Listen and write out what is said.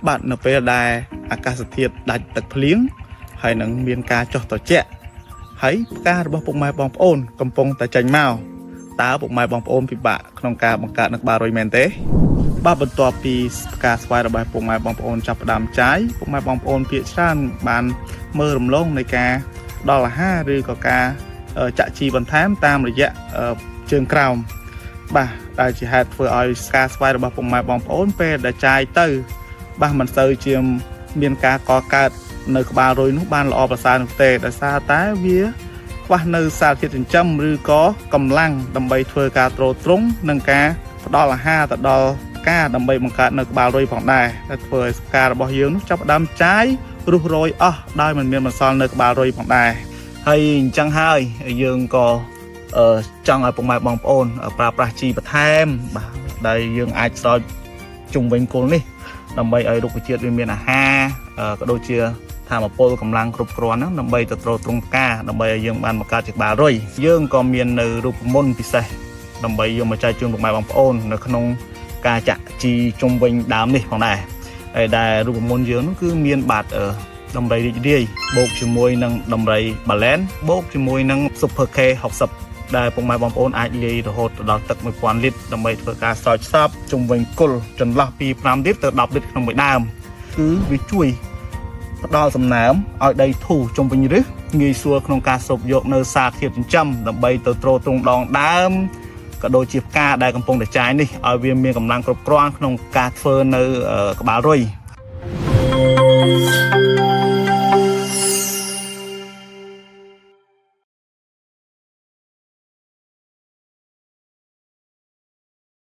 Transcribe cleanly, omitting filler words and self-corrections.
បាទនៅពេលដែលអាកាសធាតុដាច់ទឹកភ្លៀងហើយនឹងមានការចុះត្រជាក់ហើយផ្ការបស់ពុកម៉ែបងប្អូនកំពុងតែចេញមកតើពុកម៉ែបងប្អូនពិបាកក្នុងការបង្កើតនឹងក្បាលរុយមែនទេ បាទបន្ទាប់ពីផ្កាស្វាយរបស់ពុកម៉ែបងប្អូនចាប់ផ្ដើមចាយពុកម៉ែបងប្អូនភាគច្រើនបានមើលរំលងនៃការផ្ដល់អាហារឬក៏ការចាក់ជីបន្ថែមតាមរយៈជើងក្រោមបាទដែលជាហេតុធ្វើឲ្យផ្កាស្វាយរបស់ពុកម៉ែបងប្អូនពេលដែលចាយទៅ បាទមិនសូវជាមានការកកើតនៅក្បាលរុយនោះបានល្អប្រសើរនោះទេដោយសារតែវាខ្វះនៅសារធាតុចិញ្ចឹមឬក៏កម្លាំងដើម្បីធ្វើការទ្រទ្រង់និងការផ្ដល់អាហារទៅដល់ផ្កាដើម្បីបង្កើតនៅក្បាលរុយផងដែរដែលធ្វើឲ្យផ្ការបស់យើងនោះចាប់ផ្ដើមចាយរុះរយអស់ដោយមិនមានបន្សល់នៅក្បាលរុយផងដែរហើយអញ្ចឹងហើយយើងក៏ចង់ឲ្យពុកម៉ែបងប្អូនប្រើប្រាស់ជីបន្ថែមបាទដែលយើងអាចស្រោចជុំវិញគល់នេះ ដើម្បីឲ្យរុក្ខជាតិវាមានអាហារក៏ដូចជាធម៌ពលកម្លាំងគ្រប់គ្រាន់ហ្នឹងដើម្បីទៅទ្រទ្រង់ផ្កាដើម្បីឲ្យយើងបានបង្កើតជាក្បាលរុយយើងក៏មាននៅរូបមន្តពិសេសដើម្បីយកមកចែកជូនពុកម៉ែបងប្អូននៅក្នុងការចាក់ជីជុំវិញដើមនេះផងដែរហើយដែលរូបមន្តយើងនោះគឺមានបាតដំរីរីករាយបូកជាមួយនឹងដំរីបាឡែនបូកជាមួយនឹង Super K 60ដែលពុកម៉ែបងប្អូនអាចលាយរហូតដល់ទឹក1000លីត្រដើម្បីធ្វើការស្រោចស្រពជុំវិញគល់ចន្លោះពី5លីត្រទៅ10លីត្រក្នុងមួយដើមគឺវាជួយផ្ដល់សំណើមឲ្យដីធូរជុំវិញឫសងាយស្រួលក្នុងការស្រូបយកនៅសារធាតុចិញ្ចឹមដើម្បីទៅទ្រទ្រង់ដងដើមក៏ដូចជាផ្កាដែលកំពុងតែចាយនេះឲ្យវាមានកម្លាំងគ្រប់គ្រាន់ក្នុងការធ្វើនៅក្បាលរុយ។